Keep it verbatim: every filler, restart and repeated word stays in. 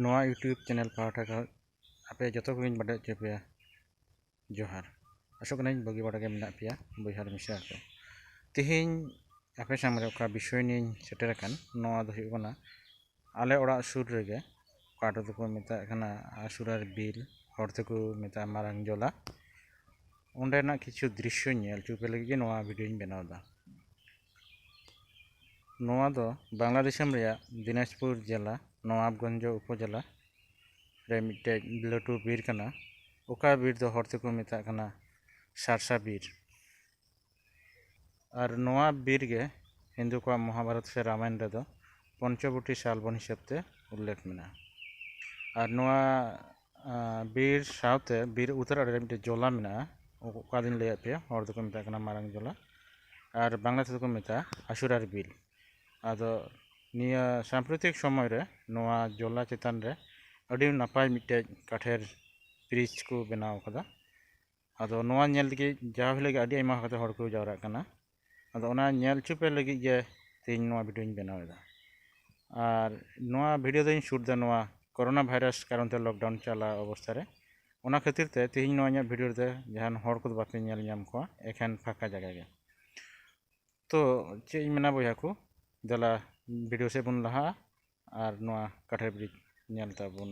ᱱᱚᱣᱟ YouTube channel ᱯᱟᱦᱴᱟ ᱠᱷᱚᱱ ᱟᱯᱮ ᱡᱚᱛᱚ ᱠᱚᱜᱮᱧ ᱵᱟᱰᱟᱭ ᱦᱚᱪᱚ ᱯᱮᱭᱟ, ᱡᱚᱦᱟᱨ᱾ ᱟᱥᱚᱜ ᱠᱟᱹᱱᱟᱹᱧ ᱵᱩᱜᱤ ᱵᱟᱲᱟ ᱜᱮ ᱢᱮᱱᱟᱜ ᱯᱮᱭᱟ ᱵᱚᱭᱦᱟ ᱟᱨ ᱢᱤᱥᱨᱟ ᱠᱚ᱾ ᱛᱮᱦᱮᱧ ᱟᱯᱮ ᱥᱟᱢᱟᱝ ᱨᱮ ᱚᱠᱟ ᱵᱤᱥᱚᱭ ᱱᱤᱭᱮᱧ ᱥᱮᱴᱮᱨ ᱟᱠᱟᱱ, ᱱᱚᱣᱟ ᱫᱚ ᱦᱩᱭᱩᱜ ᱠᱟᱱᱟ ᱟᱞᱮ ᱚᱲᱟᱜ ᱥᱩᱨ ᱨᱮᱜᱮ, ᱚᱠᱟ ᱫᱚᱠᱚ ᱢᱮᱛᱟᱜ ᱠᱟᱱᱟ ᱟᱥᱩᱨᱟᱨ ᱵᱤᱞ, ᱦᱚᱲ ᱛᱮᱠᱚ ᱢᱮᱛᱟᱜᱼᱟ ᱢᱟᱨᱟᱝ ᱡᱚᱞᱟ᱾ ᱚᱸᱰᱮᱱᱟᱜ ᱠᱤᱪᱷᱩ ᱫᱨᱤᱥᱥᱚ ᱧᱮᱞ ᱦᱚᱪᱚ ᱯᱮ ᱞᱟᱹᱜᱤᱫ ᱜᱮ ᱱᱚᱣᱟ ᱵᱷᱤᱰᱤᱭᱳᱧ ᱵᱮᱱᱟᱣ ᱮᱫᱟ᱾ ᱱᱚᱣᱟ ᱫᱚ ᱵᱟᱝᱞᱟᱫᱮᱥ ᱫᱤᱥᱚᱢ ᱨᱮᱭᱟᱜ ᱫᱤᱱᱟᱡᱽᱯᱩᱨ ᱡᱮᱞᱟ, ᱱᱚᱣᱟᱵᱜᱚᱸᱡᱽ ᱩᱯᱚᱡᱮᱞᱟ ᱨᱮ ᱢᱤᱫᱴᱮᱡ ᱞᱟᱹᱴᱩ ᱵᱤᱨ ᱠᱟᱱᱟ᱾ ᱚᱠᱟ ᱵᱤᱨ ᱫᱚ ᱦᱚᱲ ᱛᱮᱠᱚ ᱢᱮᱛᱟᱜ ᱠᱟᱱᱟ ᱥᱟᱨᱥᱟ ᱵᱤᱨ᱾ ᱟᱨ ᱱᱚᱣᱟ ᱵᱤᱨ ᱜᱮ ᱦᱤᱱᱫᱩ ᱠᱚᱣᱟᱜ ᱢᱚᱦᱟᱵᱷᱟᱨᱚᱛ ᱥᱮ ᱨᱟᱢᱟᱭᱚᱱ ᱨᱮᱫᱚ ᱯᱚᱧᱪᱚᱵᱚᱴᱤ ᱥᱟᱞᱵᱚᱱ ᱦᱤᱥᱟᱹᱵ ᱛᱮ ᱩᱞᱞᱮᱠᱷ ᱢᱮᱱᱟᱜᱼᱟ᱾ ᱟᱨ ᱱᱚᱣᱟ, ᱟᱸ, ᱵᱤᱨ ᱥᱟᱶᱛᱮ ᱵᱤᱨ ᱩᱛᱟᱹᱨ ᱟᱲᱮ ᱨᱮ ᱢᱤᱫᱴᱮᱡ ᱡᱚᱞᱟ ᱢᱮᱱᱟᱜᱼᱟ, ᱚᱠᱟ ᱫᱚᱧ ᱞᱟᱹᱭᱟᱫ ᱯᱮᱭᱟ, ᱦᱚᱲ ᱫᱚᱠᱚ ᱢᱮᱛᱟᱜ ᱠᱟᱱᱟ ᱢᱟᱨᱟᱝ ᱡᱚᱞᱟ, ᱟᱨ ᱵᱟᱝᱞᱟ ᱛᱮᱫᱚ ᱠᱚ ᱢᱮᱛᱟᱜᱼᱟ ᱟᱥᱩᱨᱟᱨ ᱵᱤᱞ᱾ ᱟᱫᱚ ᱱᱤᱭᱟᱹ ᱥᱟᱢᱯᱨᱚᱛᱤᱠ ᱥᱚᱢᱚᱭ ᱨᱮ ᱱᱚᱣᱟ ᱡᱚᱞᱟ ᱪᱮᱛᱟᱱ ᱨᱮ ᱟᱹᱰᱤ ᱱᱟᱯᱟᱭ ᱢᱤᱫᱴᱮᱡ ᱠᱟᱴᱷᱮᱨ ᱵᱨᱤᱡᱽ ᱠᱚ ᱵᱮᱱᱟᱣ ᱠᱟᱫᱟ᱾ ᱟᱫᱚ ᱱᱚᱣᱟ ᱧᱮᱞ ᱞᱟᱹᱜᱤᱫ ᱡᱟᱣ ᱦᱤᱞᱳᱜ ᱜᱮ ᱟᱹᱰᱤ ᱟᱭᱢᱟ ᱠᱟᱛᱮ ᱦᱚᱲ ᱠᱚ ᱡᱟᱣᱨᱟᱜ ᱠᱟᱱᱟ᱾ ᱟᱫᱚ ᱚᱱᱟ ᱧᱮᱞ ᱦᱚᱪᱚ ᱯᱮ ᱞᱟᱹᱜᱤᱫ ᱜᱮ ᱛᱮᱦᱮᱧ ᱱᱚᱣᱟ ᱵᱷᱤᱰᱤᱭᱳᱧ ᱵᱮᱱᱟᱣ ᱮᱫᱟ᱾ ᱟᱨ ᱱᱚᱣᱟ ᱵᱷᱤᱰᱤᱭᱳ ᱫᱚᱧ ᱥᱩᱴ ᱮᱫᱟ ᱱᱚᱣᱟ ᱠᱳᱨᱳᱱᱟ ᱵᱷᱟᱭᱨᱟᱥ ᱠᱟᱨᱚᱱ ᱛᱮ ᱞᱚᱠᱰᱟᱣᱩᱱ ᱪᱟᱞᱟᱣ ᱚᱵᱚᱥᱛᱷᱟ ᱨᱮ᱾ ᱚᱱᱟ ᱠᱷᱟᱹᱛᱤᱨ ᱛᱮ ᱛᱮᱦᱮᱧ ᱱᱚᱣᱟ ᱤᱧᱟᱹᱜ ᱵᱷᱤᱰᱤᱭᱳ ᱨᱮᱫᱚ ᱡᱟᱦᱟᱱ ᱦᱚᱲ ᱠᱚᱫᱚ ᱵᱟᱯᱮ ᱧᱮᱞ ᱧᱟᱢ ᱠᱚᱣᱟ, ᱮᱠᱷᱮᱱ ᱯᱷᱟᱸᱠᱟ ᱡᱟᱭᱜᱟ ᱜᱮ᱾ ᱛᱚ ᱪᱮᱫ ᱤᱧ ᱢᱮᱱᱟ ᱵᱚᱭᱦᱟ ᱠᱚ, ᱫᱮᱞᱟ ᱵᱷᱤᱰᱤᱭᱳ ᱥᱮᱫ ᱵᱚᱱ ᱞᱟᱦᱟᱜᱼᱟ ᱟᱨ ᱱᱚᱣᱟ ᱠᱟᱴᱷᱮᱨ ᱵᱨᱤᱡᱽ ᱧᱮᱞ ᱛᱟᱵᱚᱱ